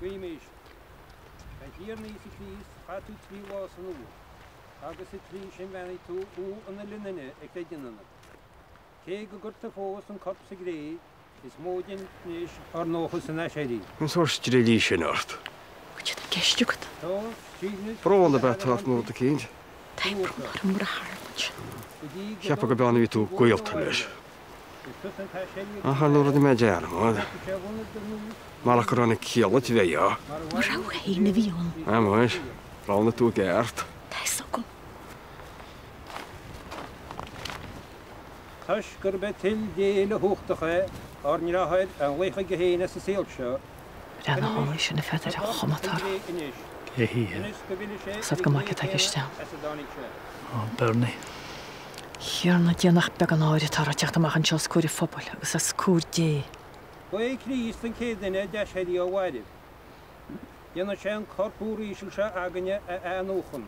Guímis. A Thiarna Íosa Críost, chaith tú trí lá san uaigh, agus sa tslí sin bheannaigh tú uaigh an uile nduine a chreideann ionat. Cé go gcuirtear fós an corp sa gcré, is móide anois ár ndóchas san aiséirí. Cén sórt struillí sin ort? Cad é atá i gceist agat? Brón ab ea atá ort nó rud eicínt. Tá brón orm mar a tharla ansin. Cheapfá go bean a bhí tú gaolta leis. Ach ar ndóigh rinne mé dearmad. Marach gur tháinig ciall duit bheifeá. Mo rogha féin a bhí ann. Ah muis, roghnaigh tú i gceart. Tá fhios agam. Toisc gurb é toil Dé uilechumhachtach é ár ndreatháir a ghlaoch chuige féin as an saol seo, Breathnaigh chomh maith sin a Pheadair an chuma atá orthu. Cé hí? Tá's agat go maith cé atá i gceist ann. Ó, Bernie. Thiarna Dia nach beag an náire atá orthu teacht amach anseo os comhair an phobail agus os comhair Dé. Ba é Críost an chéad duine a d'aiséirigh ó mhairbh. Déanfaidh sé an corp úiríseal seo againne a athnuachan,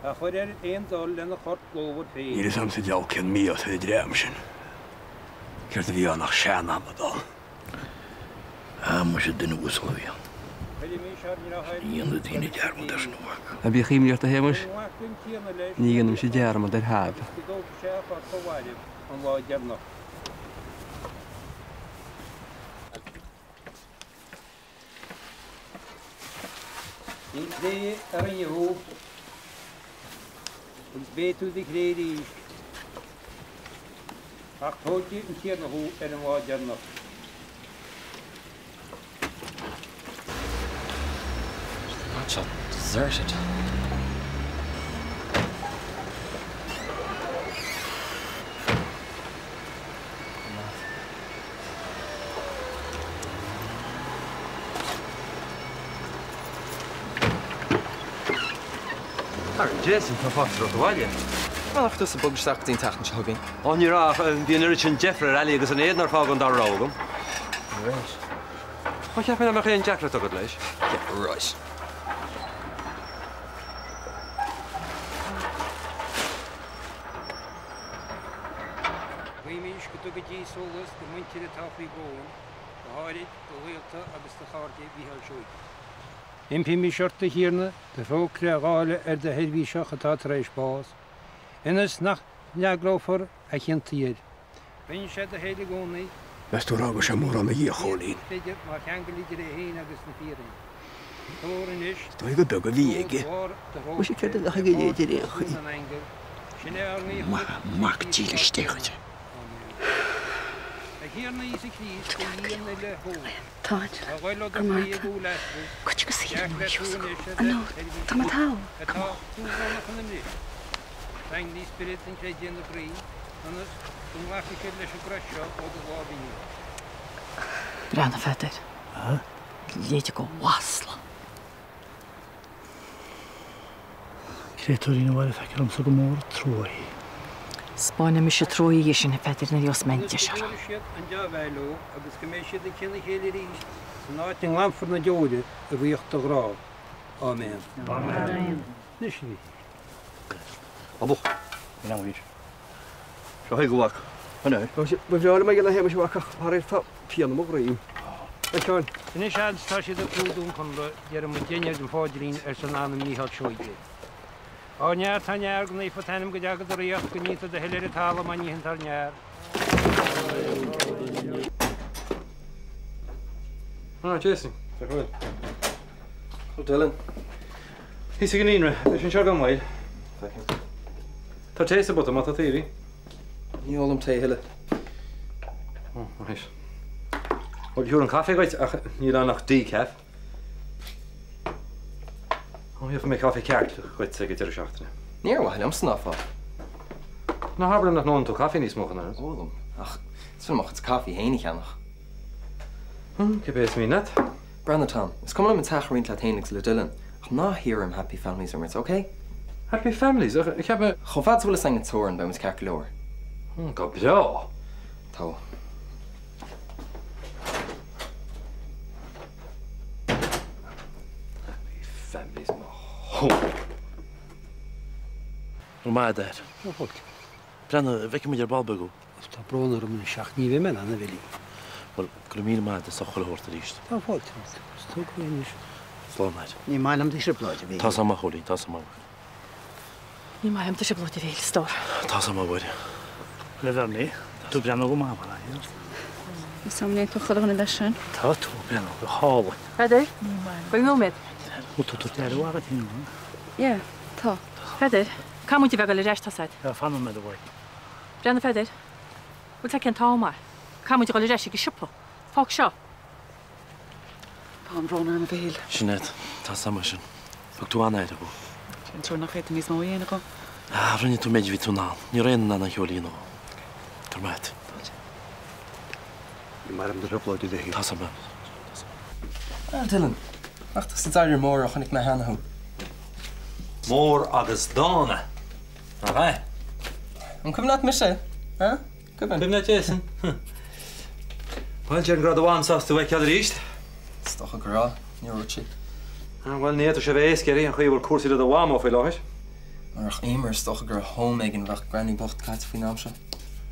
a chur ar aon dul lena chorp glórmhar féin. Níl fhios a'm sa diabhal cén mí-ádh ar an dream sin. Céard a bhí ann ach sean-amadán. Ah, muise, duine uasal a bhí ann. Ní dhéanadh daoine dearmad air sin, a mhac. Ná bíodh imní ort, a Shéamais. Ní dhéanfaimse dearmad ar thada. Ní cré a rinneadh thú, agus beidh tú i do chré arís, ach tógfaidh an Tiarna thú ar an lá deireanach. An áit seo deserted. Ara Jason, tá fáilte romhat abhaile. An rachaidh tusa ag bogadh isteach go dtí an tseachtain seo chugainn? Ó ní raibh, bhí an oiread sin deifre ar Ali agus an Aodh nár fágadh an dara rogha agam. Right. Ó cheap mé nach mbeadh aon deacracht agat leis. Yeah, right. Guímís go dtuga Dia sólás do mhuintir atá faoi bhrón, go háirid do ghaolta agus do chairde Mhícheáil Seoige. Impímis ort, a Thiarna, do thrócaire a dháileadh ar do sheirbhíseach atá tar éis bás, ionas nach n-eaglófar a chiontaí air. Rinne sé do thoil i gcónaí. Meas tú ar fhága sé mórán ina dhiaidh, a Chóilín? Féidir mar cheangal idir é féin agus na fíréin. Tabhair anois Is dóigh gur beag a bhí aige. Muise céard a bheadh ag a leithéid ar aon chaoi? Maith an mac dílis Dé dhuit. Tá, Angela. Go raibh maith agat. Goitse go saoire nó a fhios acu. Ah no, tá mé togha. Come on. Daingnigh spiorad an chreidimh ina gcroí, ionas go nglacfaidh siad leis an gcrois seo ó do láimh íon. Breathnaigh, a Pheadair. Leithéid de mhasla. Créatúirín abhaile feictear domsa gur mór an trua í. 'Spáinfidh mise trua di sin, a Pheadair, nuair a gheobhas mé an deis Ionas go uirthi. dtabharfaidh siad an dea-bheatha leo agus go mbeidh siad ag cionn a chéile arís san áit a nglanfar na deora i ríocht do ghrá. Áiméan. Áiméan. Anois a Mhichíl. Abú. Seo chuig a mhac. Ba bhreá liom é a Shéamais a mhac ach faraor tá pian i mo dhroim. Feiceáil. Anois fhad is tá siad ag clúdú an chonaire déarfaidh muid duine den pháidrín ar son anam Mhícheál Seoige. Ár nAthair atá ar neamh, go naofa t'ainm, go dteaga do ríocht, go ndéantar do thoil ar an talamh mar a ndéantar ar neamh. Ah, Jason, tá go bhfuil. Ó Dylan. Thíos ag an naíonra, beidh sé anseo gan mhoill. Feicim. Tá tae sa bpota má tá tú ag iarraidh. Ní ólaim tae a thuilleadh. Oh, right. Bhuel, thiúrfainn caife dhuit ach níl ann ach decaf. Ó, gheobhaidh mé caife ceart dhuit ag an deireadh seachtaine. Ní ar mhaithe liomsa ná fáil. Ná habair liom nach n-ólann tú caife níos mó chun air. Ólaim, ach is féidir liom mo chuid caife féin a cheannach. Hmm, cibé is mian leat. Breathnaigh, Tom, is cuma liom an teach a roinnt leat féin agus le Dylan, ach ná hiarr orm Happy Families a imirt, ok? Happy Families? Ach cheap mé. Chomh fada is a bhfuil fhios againn an teorainn, beidh muid ceart go leor. Hmm, go breá! Tá. Happy Families mo thóin! Go maith, a Dhaid. Ó, fáilte. Breathnaigh, feicfidh muid ar ball beag thú. Tá brón orm anois ach ní bheidh mé in ann a Bhillí. Bhuel. Go raibh míle maith agat as ucht chuile shórt arís. Tá fáilte romhat. Is tú go anois. Slán leat. Ní maith liom do thrioblóid, a Mhíchíl. Tá's a'm a Chóilín, tá's a'm a Mhuire. Ní maith liom do thrioblóid, a Mhíchíl, a stór. Tá's a'm a Mhuire. Bhuel, a Bhernie, tá tú ag breathnú go maith, mar a dheir. Is am léinn tú chuile dhuine leis sin. Tá tú ag breathnú go hálainn. Peadar, gabh nóiméad. Bhfuil tú ag tabhairt aire mhaith duit féin? Yeah, tá. Peadar, caithfidh muid a bheith ag dul ar ais, tá's a'd. Yeah, fan nóiméad a bhoy. Breathnaigh Peadar, bhfuil 's a'd cén t-am é? Caithfidh muid a dhul ar ais ag an siopa. Fág seo. Tá an brón orm, a Mhichíl. Sinéad, tá's a'm é sin. Thug tú an-aire dhó. Sin trua nach bhféadfainn níos mó a dhéanamh dhó. Ah, rinne tú an méid a bhí tú in ann. Ní raibh aon duine in ann a sheol a dhéanamh dhó. Go raibh maith agat. Fáilte. Ní maith liom do thrioblóid, a Mhichíl. Tá's a'm. Bhuel, Dylan, nach tusa an dáiríre mór a chonaic mé cheana thú. Mór agus dána, nach ea? An cuimhin leat mise? Eh? Cuimhin. Cuimhin leat Jason? Bhuel, déarfainn go raibh do mham sásta tú a fheiceáil arís. Is dócha go raibh, níor dhúirt sí. Bhuel, ní fhéadfadh sé a bheith éasca uirthi an chaoi a bhfuil cúrsaí le do mhamó faoi láthair. Murach Eimear, is dócha gur i home éigin a bheadh Granny bocht caite faoin am seo.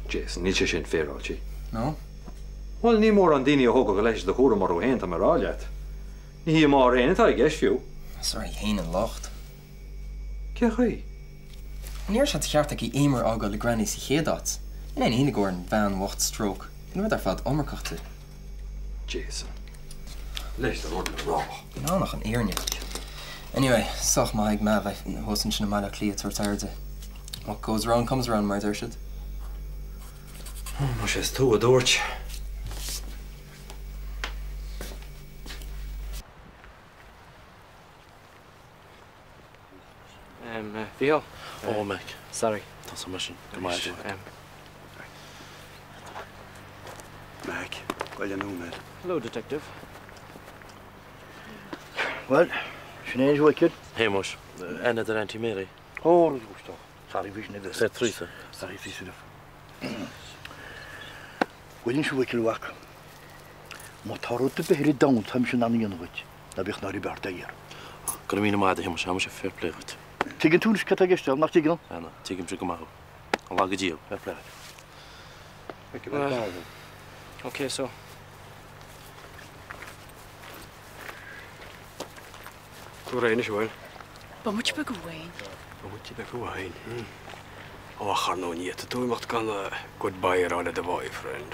Jason, níl sé sin féaráilte. No? Bhuel, ní mórán daoine a thógfadh a leithéid de chúram orthu féin, tá mé a rá leat. Ní hí a máthair féin atá i gceist, fiú. Is uirthi féin an locht. Cén chaoi? Ní raibh sé de cheart aici Eimear a fhágáil le Granny sa chéad áit. Níl aon ionadh go bhfuair an bhean bhocht stróc. Bhí an rud ar fad iomarcach di. Jason. Leis do rud le rá. Níl ann ach an fhírinne. Anyway, sách maith ag Ma bheith thuas ansin i mBaile Átha Cliath ag tabhairt aire di. What goes around comes around, mar a deir siad. Muise, is tú a dúirt. Mhícheál. Ó, Mac. Sorry. Tá's a'm é sin. Go maith agat. Mac, gabh i leith nóiméad. Hello, detective. Bhuel, sin é a Mhichíl. A Shéamuis, aithne agat ar Auntie Mary? Ó, rud gústach. Sorry, bhí sin ag. Is é Teresa. Sorry, Teresa. Bhuel anois a Mhichíl mhac, má tá rud ar bith ar domhan atá mise in ann a dhéanamh dhuit, ná bíodh náire ar bith ort é a iarraidh. Go raibh míle maith agat a Shéamuis, tá mise fair play dhuit. Tuigeann tú anois cad tá i gceist agam, nach dtuigeann? Anna, tuigimse go maith thú. An lá go Dia. Fair play dhuit. Ok, so. Tú réidh anois, an bhfuil? Bomaite beag amháin. Bomaite beag amháin, hmm. Ó, ach ar ndóigh ní fhéadfaidh tú imeacht gan goodbye a rá le do boyfriend.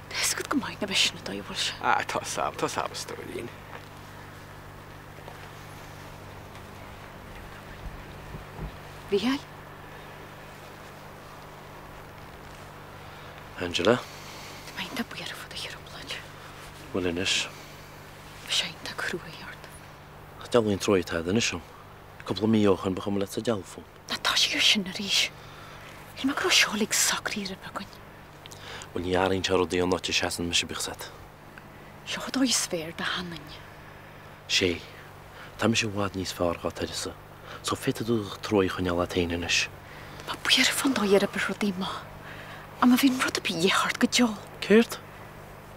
Tá fhios agat go maith nach é sin an dóigh a bhfuil sé. Ah, tá 'fhios a'm, tá 'fhios a'm, a stóirín. Mhícheáil? Angela? Tá mé iontach buartha fá do thrioblóid. Bhuel anois. Bhí sé iontach cruaidh ort. Ach dealraíonn an truaigh atá agat anois orm. Cúpla mí ó shoin ba chuma leat sa deabhal fúm. Ná toisigh ar sin arís. Shíl mé go raibh seo uilig socraithe roimhe againn. Bhuel ní athraíonn sé rudaí ón áit a seasann mise bíodh 's agat. Seo an dóigh is fearr do sheanduine. Sé. Tá mise i bhfad níos fearr dhá d'uireasa. So féadfaidh tú do thruaigh a choinneáil leat féin anois. Tá mé buartha fán dóigh ar oibrigh rudaí amach. Ach má bhíonn rud ar bith de dhíth ort go deo. Céard?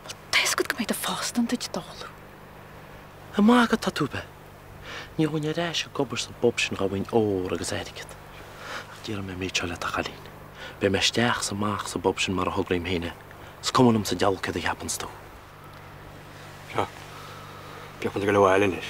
Bhuel, tá 'fhios agat go mbeidh do phost ann duit d'fhoghlaim. Ag magadh atá tú, ab ea? Ní ghabhfainn ar ais ag obair sa bpub sin dá bhfaighinn ór agus airgead. Ach déarfaidh mé an méid seo leat a chailín. Beidh mé isteach 's amach sa bpub sin mar a thograím féin é. Is cuma liom sa deabhal céard a cheapanns tú. Seo. Bheadh muid ag dul abhaile anois.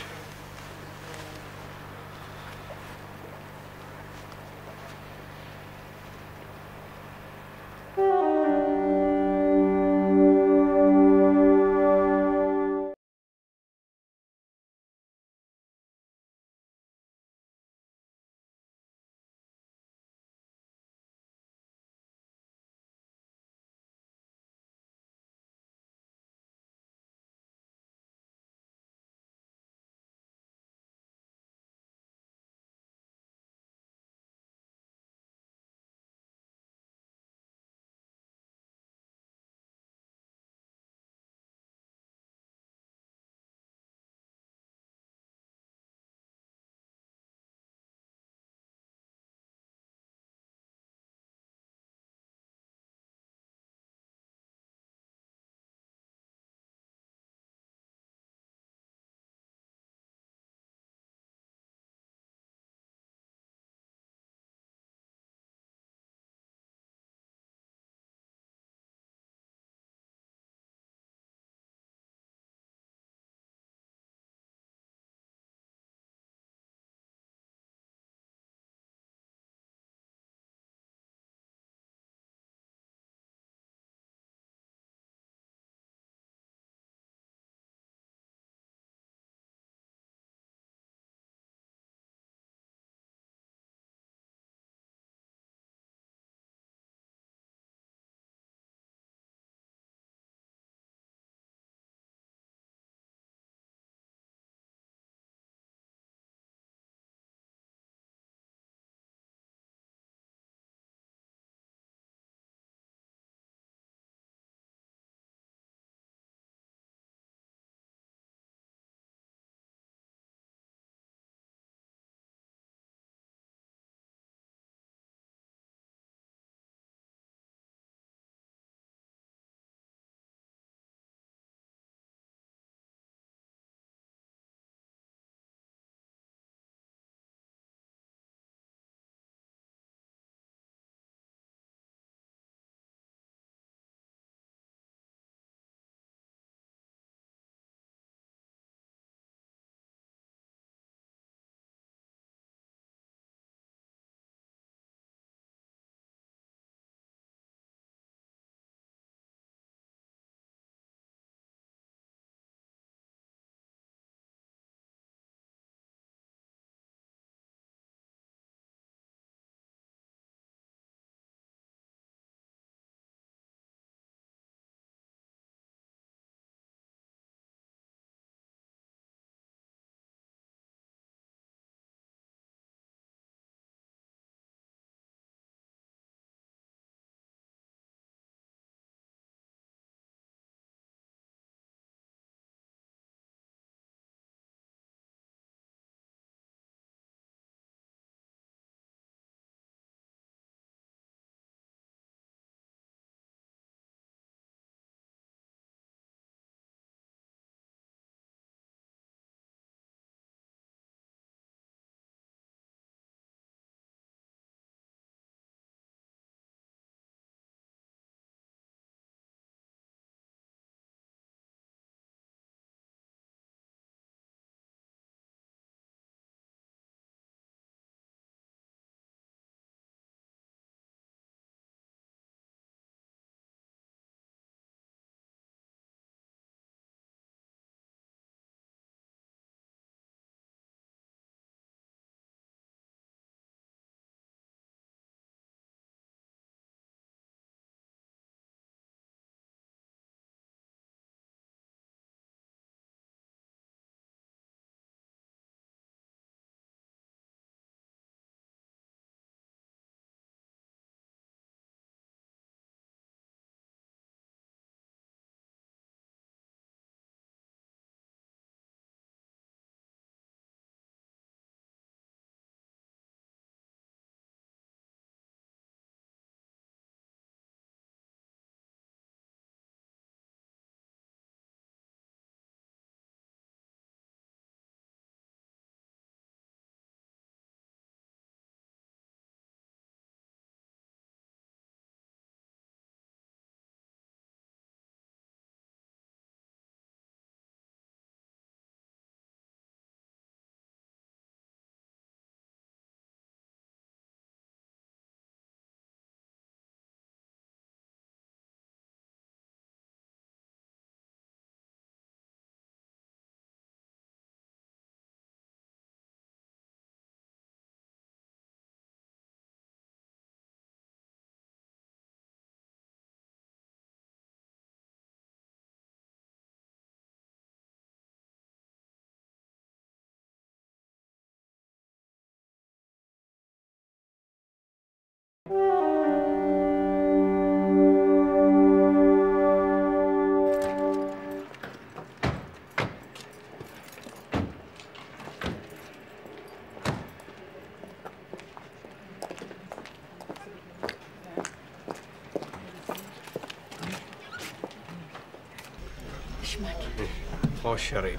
Ó Sherry.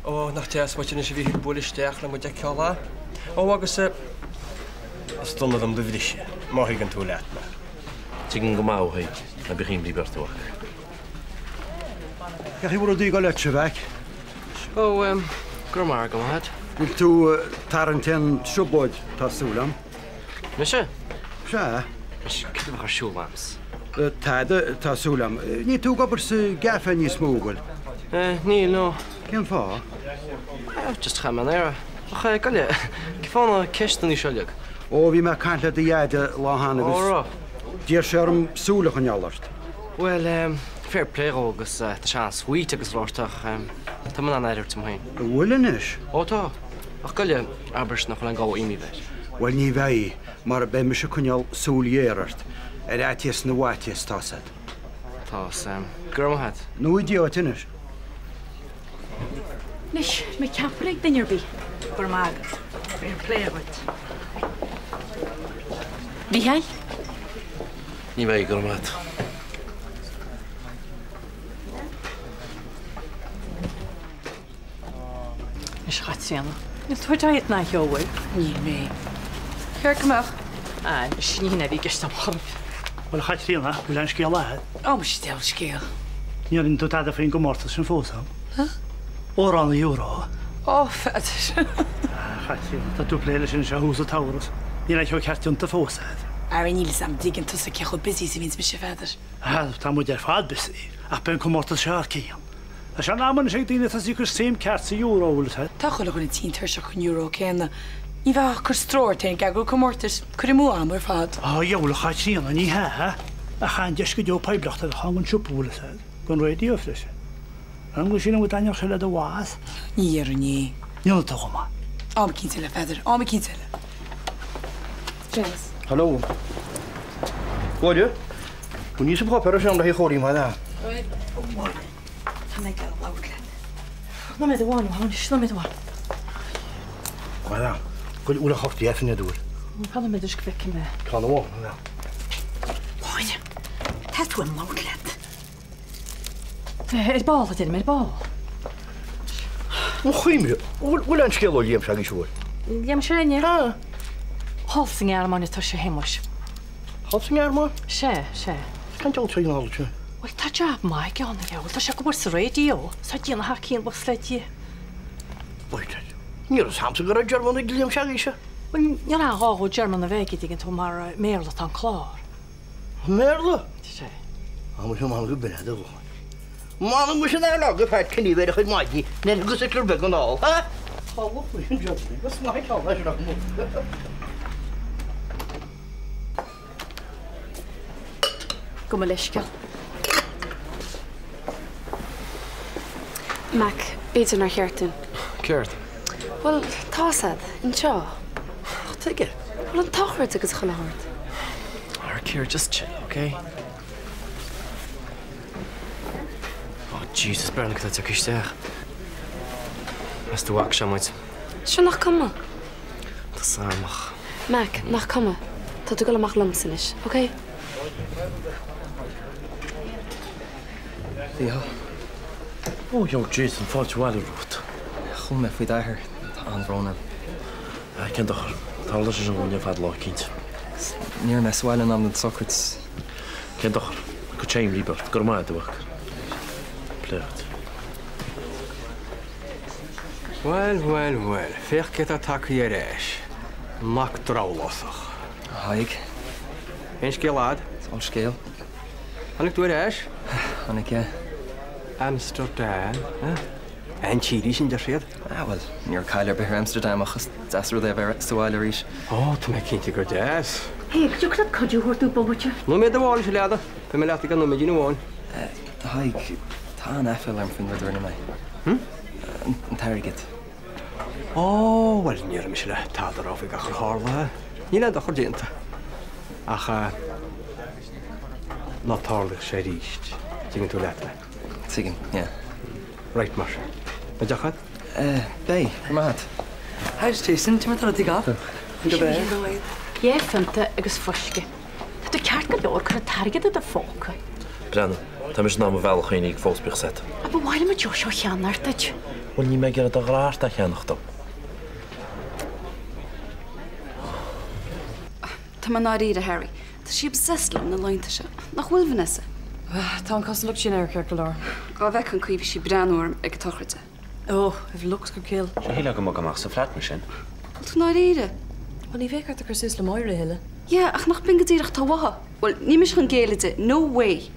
Ó, nach deas muid anois a bheith ag bualadh isteach le muid a fheiceáil, a? Ó, agus eh. Is dona dom do bhriseadh, má thuigeann tú leat mé. Tuigim go maith thú, ná bíodh imní ort, a mhac. Cén chaoi a bhfuil rudaí ag dul leat, a mhac? Ó, em, go raibh maith agat. Bhfuil tú ag tarraingt aon trioblóid, tá súil agam? Mise? Sea. Anois, cad a bheadh ar siúl a'ms? Tada, tá súil agam. Níl tú ag obair sa gcaife níos mó, an bhfuil? Níl, no. Cén fáth? Just chaith mé an aer. Ach gabh i leith, cén fáth na ceisteanna seo uilig? Ó, bhí mé ag caint le do dhaid lá cheana agus. Ó, raibh? D'iarr sé orm súil a choinneáil ort. Bhuel, fair play dhó agus tá sé an-sweet agus rud ach tá mé in ann aire a thabhairt dom féin. An bhfuil anois? Ó, tá. Ach gabh i leith, abair nach bhfuil aon gá imní bheith air. Bhuel, ní bheidh, mar beidh mise ag coinneáil súil ghéar ort, ar fhaitíos na bhfaitíos, tá's a'd. Tá's a'm. Go raibh maith a'd. Nó Dia duit anois. Anois, an mbeidh ceapaire ag duine ar bith? Go raibh maith agat. Fair play dhuit. Mhícheáil? Ní bheidh, go raibh maith a'd. Anois a Chaitríona, níl tú ar diet ná a cheo, bhfuil? Níl mé. Céard go mbeadh? Ah, anois ní hin é a bhí i gceist agam chor ar bith. Bhuel, a Chaitríona, bhfuil aon scéal agat? Ó, muise, diabhal scéal. Níor inis tú tada faoin gcomórtas sin fós dom. Huh? Amhrán an Euro. Ó, Pheadair. Ah, a Chaitríona, tá tú ag plé leis anseo thuas sa Taurus. Níl aon cheo ceart déanta fós agat. Ara níl 'fhios a'm, dtuigeann tusa cé chomh busy is a bhíonns mise, a Pheadair. Ah, tá muid ar fad busy, ach beidh an comórtas seo thar cionn. Tá sé in am anois ag daoine tosaí ag cur suim ceart sa Euro, bhfuil 'fhios a'd. Tá chuile dhuine tinn tuirseach faoin Euro céanna. Ní bheifeá ach ag cur stró ort féin ag eagrú comórtais, cur amú ama ar fad. Á, dheabhail a Chaitríona, ní hea, ach an-deis go deo poiblíocht a bheadh ann don siopa, bhfuil 'fhios a'd, don raidió freisin. An bhfuil sin an dtaitneodh sé le do bhoss? Ní dhéarfainn é. Ní dhéanfaidh tú chomh maith. Am eicínt eile, a Pheadair, am eicínt eile. Séamus. Hello. Bhuel, bhfuil níos páipéar ar sin le haghaidh chóirí maith leat. Tá mé ag labhairt leat. Nóiméad amháin, a Shéamais, nóiméad amháin. Bhuel, bhfuil a chártaí aifrinn agat? Fan nóiméad is go bhfeicfidh mé. Ceann amháin, an ea? Máire, tá tú ag labhairt leat. Ar ball, a deirim, ar ball. Mo chuimhne, bhfuil aon scéal ó Liam Seagaí siúil? Liam Seánie? Thall sa nGearmáin atá sé, a Shéamais. Thall sa nGearmáin? Sea, sea. Cén diabhal sé thall ansin? Bhuel, tá jab maith aige ann, a dheabhail. Tá sé ag obair sa raidió. Tá ag déanamh thar cionn, buíochas le Dia. Bhuel, ní raibh 'fhios a'msa go raibh German ag Liam Seagaí. Bhuel, ní raibh aon ghá dhó German a bheith aige, dtuigeann tú, mar i mBéarla atá an clár. I mBéarla? Sea. Á, muise, m'anam go binn é do ghuth. M'anam muise nár leag fear cinní bheith ar a chuid maidí nuair a thugas Hitler beag anall, ha? Tá lucht leis an German agus maith ceann leis an Gabh mo leithscéal. Mac, b'fhéidir nár cheart dúinn. Céard? Bhuel, tá's a'd, anseo. Ach tuige? Bhuel, an tsochraid agus chuile shórt. Alright, Ciara, just chill, okay? Oh, Jesus, breathnaigh cad atá tagtha isteach. Meas tú an bhfaca sé muid? Sure nach cuma. Tá's a'm ach. Mac, nach cuma. Tá tú ag dul amach liomsa anois, ok? Bhí. Ó, yo, Jason, fáilte abhaile romhat. Chuala mé faoi d'athair. Tá an-bhrón orm. Ah, cén dochar. Tarlóidh sé sin dhúinn ar fad lá eicínt. Ní raibh mé sa bhaile in am don tsochraid. Cén dochar. Go téim libh beirt. Go raibh maith agat, a mhac. Plé duit. Bhuel, bhuel, bhuel, féach cé tá tagtha ar ais. An mac drabhlásach. A Thaidhg. Aon scéal a'd? Is ollscéal. Tháinig tú ar ais? Tháinig, yeah. Amsterdam, eh? An tír í sin, deir siad. Ah, bhuel, ní raibh caill ar bith ar Amsterdam ach is deas rud é a bheith sa bhaile arís. Ó, tá mé cinnte gur deas. Hey, dtiocfadh leat cuidiú a thabhairt domh bomaite? Nóiméad amháin, a leaid. Beidh mé leat i gceann nóiméidín amháin. A Thaidhg, tá an-aiféala orm faoin rud a rinne mé. Hm? An t-airgead. Ó, bhuel, ní raibh mise le tada a rá faoi gach ar tharla. Níl aon dochar déanta. Ach, ná tarlaíodh sé arís. Tuigeann tú leat mé. Tuigim, yeah. Right, mar sin. Beidh deoch a'd? Eh, beidh. Go raibh maith agat. Hi, Jason. Cad é mar atá rudaí ag gabháil? Dhá phionta agus fuisce. Tá tú ceart go leor, cuir an t-airgead i do phóca. Breathnaigh. Tá mise in ann mo bhealach féin a íoc fós bíodh 's agat. Ach ba mhaith liom an deoch seo a cheannacht duit. Bhuel níl mé ag iarraidh do ghrá ort a cheannach dom. Tá mé i ndáiríre, Harry. Tá sí obsessed liom na laethanta seo. Nach bhfuil, Vanessa? Tá an cosúlacht sin air, ceart go leor. Dhá bhfeicfeá an chaoi a bhí sí ag breathnú orm ag an tsochraid. Oh, if looks could kill. Shílfeá go mbogfá amach sa flat mar sin. Bhfuil tú i ndáiríre? Bhuel, ní bheadh ort ag cur suas le Máire a thuilleadh. Yeah, ach nach b'in go díreach atá uaithi? Bhuel, níl mise chun géilleadh di, no way!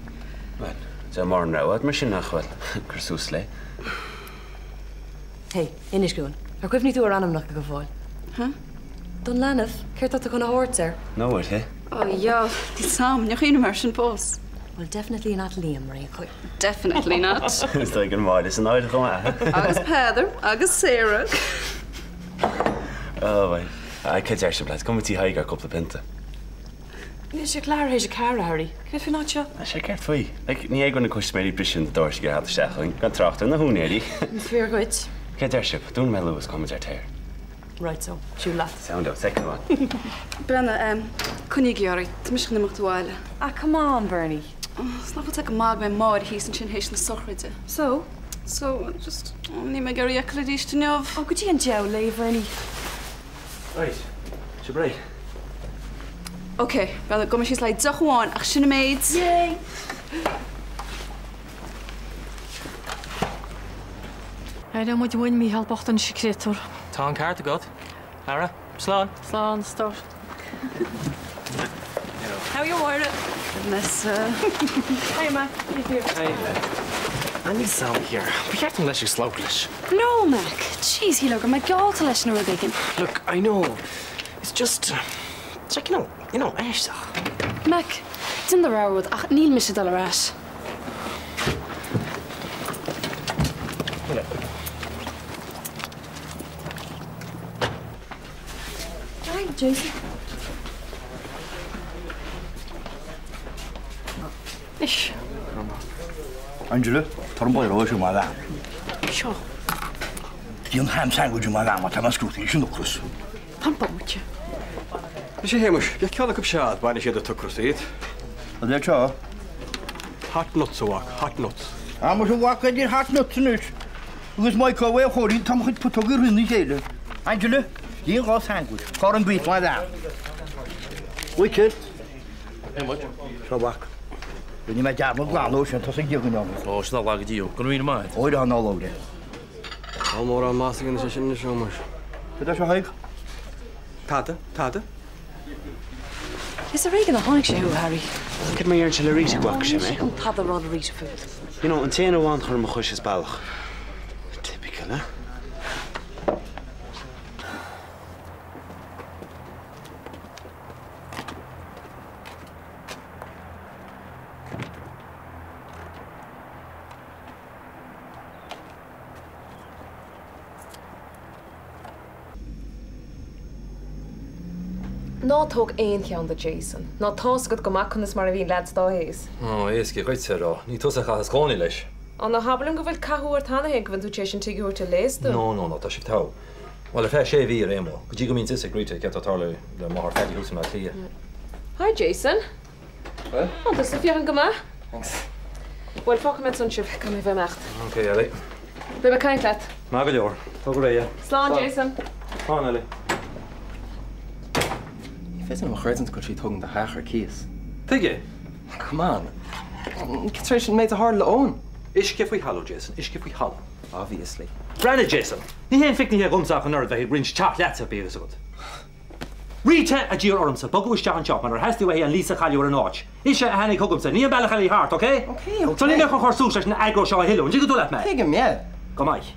Bhuel, níl mórán rogha agat mar sin, nach bhfuil? Cur suas léi. Hey, inis dúinn. Ar chuimhnigh tú ar ainmneacha go fóill? Huh? Don leanbh, céard tá tú chun a thabhairt air? Nó uirthi. Oh yeah, níl 's a'm, níor chuimhnigh mé air sin fós. Well, definitely not Liam, mar aon chaoi. Definitely not. Is dóigh gur Máire san áireamh chomh maith. Agus Peadar, agus Sarah. Oh, bhuel. Cad deir sibh lads, gabhfaidh muid tigh Thaidhg ar cúpla pionta. Níl sé leathuair théis a ceathair, a Harry. Céard faoin áit seo? Tá sé ceart faoi. Like, ní hé go bhfuil na custaiméirí ag briseadh na doirse ag iarraidh theacht isteach chugainn, gan trácht ar na húinéirí. Is fíor dhuit. Cad deir sibh? Dúnfaidh mé luath is gabhfaidh muid ar tear. Right so, siúl leat. Sound out, second one. Breathnaigh, em, coinnígí oraibh, tá mise chun imeacht abhaile. Ah, come on, Bernie. Oh, is nach bhfuil sé go maith go mbeidh Máire thíos ansin théis na sochraide. So? So, just, oh, níl mé ag iarraidh í a fheiceáil arís inniu. Oh, go dtí an diabhal léi, Bernie. Right, sibh réidh? Ok, bhuel, gabhfaidh mé síos le haghaidh deoch amháin, ach sin an méid. Yay! Éireoidh muid uainn, Mícheál bocht anois a chréatúr. Tá an ceart agat. Ara, slán. Slán, a stór. How are you, Máire? Vanessa. Hi, Mac. Hi. Níl 's a'm here. Ba cheart dom leis ag slabhra leis. No, Mac. Jeez, shílfeá go raibh mé geallta leis nó rud éigin. Look, I know. It's just, it's like, you know, you know, aisteach. Mac, déan do rogha rud ach níl mise ag dul ar ais. Hi, Jason. Anois. Angela, tar an bhféar seo mar bhean. Seo. Déan ham sandwich mar bhean má tá mé scrúdaithe leis an ocras. Fan bomaite. Anois a Shéamuis, bheadh ceann acu seal, bainfidh siad an t-ocras díot. Cad é seo? Hot nuts, a mhac, hot nuts. Ah, muise a mhac, idir hot nuts anois agus microwave a Chóirín, tá mo chuid putóg ag rith ina chéile. Angela, déan dhá sandwich, corn beef mar bhean. Waiter. Seo a mhac. Rinne mé dearmad glan ó sin, tosaigh ag díogain orm. Ó, sin lag go dtí. Go raibh míle maith agat. Óir an Nollaig. Tá mórán measa againn sé sin anois, a Shéamuis. Cad é seo, Thaidhg? Tada, tada. Is ar éigean a tháinig sé thú, Harry. Cad mar a deireann sé le Rita go bhfaca sé mé? Níl tada a rá le Rita fút. You know, an t-aon amháin a chuir mo chois as bealach. Typical, eh? Ná tóg aon cheann de Jason. Ná tá's agat go maith conas mar a bhíonn leaids dá aois. Ó, éasca dhuitse a rá. Ní tusa a chaitheas cónaí leis. Á, ná habair liom go bhfuil cathú ort cheana féin go bhfuil tú tar éis an tigh a thabhairt ar léas dom. No, no, no, tá sibh togha. Bhuel, ar feadh sé mhí ar aon mhodh, go dtí go mbíonn fhios ag Rita céard tá ag tarlú le máthair Phaddy thuas i mBaile Átha Cliath. Hi Jason. Bhuel? Tá tusa ag féachaint go maith. Thanks. Bhuel, fágfaidh mé ansan sibh, caithfidh mé bheith ag imeacht. Ok, Ellie. Beidh mé ag caint leat. Maith go leor. Tóg go réidh é. Slán, Jason. Slán, Ellie. Ní féidir liom a chreidiúint go bhfuil sí ag tógaint do theach ar cíos. Tuige? Come on. Tar éis an méid a tharla le Eoin. Uisce faoi thalamh, Jason, uisce faoi thalamh. Obviously. Breathnaigh, Jason! Ní haon phicnic é dhomsa ach an oiread bheith ag roinnt teach leatsa, bíodh fhios agat. Rita a d'iarr ormsa bogadh isteach anseo mar ar theastaigh uaithi an lease a chailleadh ar an áit. Ise a tháinig chugamsa, ní an bealach eile thart, ok? Ok, ok. So níl mé chun cur suas leis an aggro seo a thuilleadh, an dtuigeann tú leat mé? Tuigim, yeah. Go maith.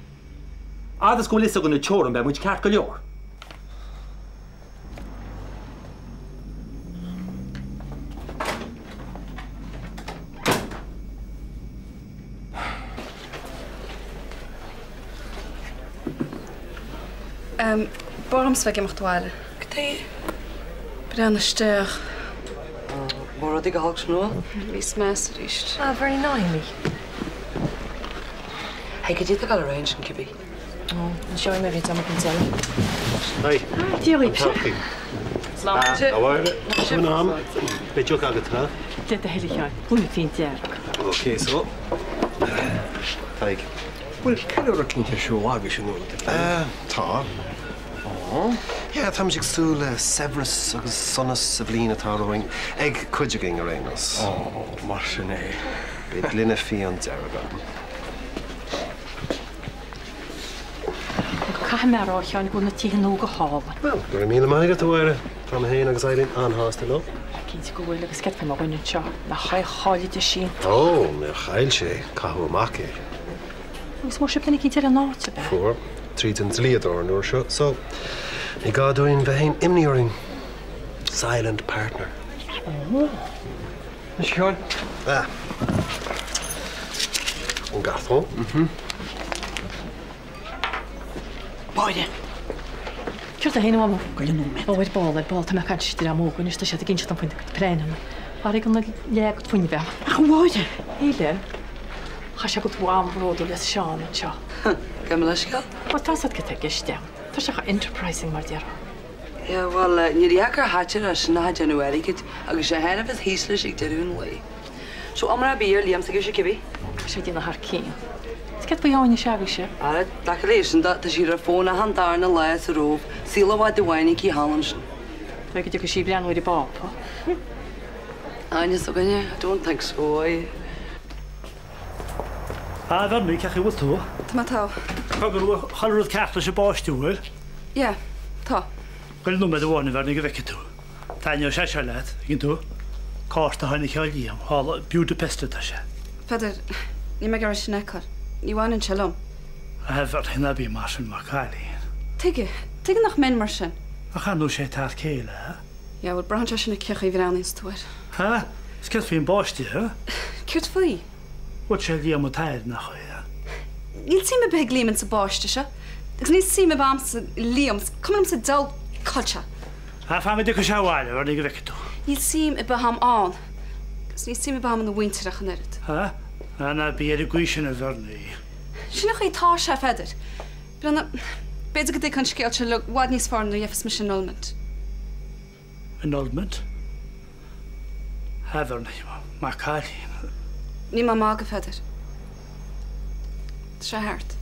Fhad is go bhfuil fhios againn na teorainn beidh muid ceart go leor. B'fhearr liomsa bheith ag imeacht abhaile. Cad é? Breathnaigh isteach. Bhfuil rudaí go holc nua? Níos measa arís. Ah, Bernie, ná himigh. Hey, cad é tá ag dul ar aghaidh ansin cibé? Ó, inseoidh mé duit am éicint eile. Hi. Dia dhaoibhse. Slán. A Mháire, tú in am? Beidh deoch agat, ha? Le do thoil a Sheáin, buailfidh fíon dearg. Okay, so. Tadhg. Bhfuil ceiliúradh eicínt ar siúl agaibhse nó rud éigin? Tá. Yeah, táimid ag súil le saibhreas agus sonas sa bhliain atá romhainn, ag cuid againn ar aon nós. Ó, mar sin é. Beidh gloine fíon dearg agam. Caithfidh mé a rá, a Sheáin, go bhfuil na tithe nua go hálainn. Bhuel, go raibh míle maith agat, a Mháire. Tá mé féin agus Eileen an-shásta leo. Cinnte go bhfuil, agus céard faoi mo dhuine anseo, nach aghaidh cháilithe sínte. Ó, níor chaill sé, caitheadh amach é. Agus an bhfuair sibh duine eicínt eile ina áit, ab ea? Fuair, tríd an dlíodóir an uair seo, so ní gá dúinn bheith aon imní orainn. Silent partner. Ó. Anois, a Sheáin. Ah. An gâteau. Mhm. Máire! Céard é féin a Mhamó? Gabh i leith nóiméad. Ó, ar ball, ar ball, tá mé ag caint leis an dream óg anois, tá siad ag inse dom faoina gcuid pleananna. Mharaigh an leath a gcuid fuinnimh agam. Ach a Mháire! Shíle, chaithfidh sé go bhfuil tú an-bhródúil as Seán anseo. Gabh mo leithscéal. Bhuel, tá's agat cad tá i gceist agam. Tá sé chomh enterprising mar déarfá. Yeah, bhuel, níor dheacair Thatcher é sin a dhéanamh airgid agus sé féin a bheas thíos leis ag deireadh an lae. So, iomrá ar bith ar Liam s'agaibhse cibé. Tá sé ag déanamh thar cionn. Is céard faoi Áine s'agaibhse? Ara, taca léi sin, tá sí ar an bhfón achan darna lá sa Róimh, saol i bhfad amháin aici thall ansin. Dóigh go dtiocfaidh sí ag breathnú ar an bPápa. Áine s'againne? I don't think so, I. A Bhernie, cén chaoi a bhfuil tú? Tá mé togha. Tá go raibh chuile rud ceart leis an bpáiste, an bhfuil? Yeah, tá. Gabh i leith nóiméad amháin, a Bhernie, go bhfeicfidh tú. Taitneoidh sé seo leat, tuigeann tú. Cárta a tháinig ó Liam, thall i Budapest atá sé. Peadar, níl mé ag iarraidh sin a fheiceáil. Ní bhaineann sé liom. A Bhernie, ná bí mar sin, mo chailín. Tuige? Tuige nach mbeinn mar sin? Ach ar ndóigh sé fear céile, a? Yeah, bhuel, braitheann sé sin ar cé chaoi a bhreathnaíonns tú air. Ha? Is céard faoin bpáiste, ha? Céard faoi? Bhuel, sé Liam an t-athair, nach ea? Níl suim ar bith ag Liam insa bpáiste seo. Agus níl suim ar bith a'msa i Liam. Is cuma liom sa diabhal cá bhfuil sé. Ah, fan go dtiocfaidh sé abhaile, a Bhernie, go bhfeicfidh tú. Níl suim ar bith a'm ann. Agus níl suim ar bith a'm ina mhuintir ach an oiread. Ha? Ah, ná bí ar an gcaoi sin, a Bhernie. Sin an chaoi atá sé, a Pheadair. Breathnaigh, b'fhéidir go dtuigfeá an scéal seo i bhfad níos fearr nuair a gheibheas mise annulment. Annulment? A Bhernie, mo chailín. Níl mé ag magadh, a Pheadair. Tá sé thart.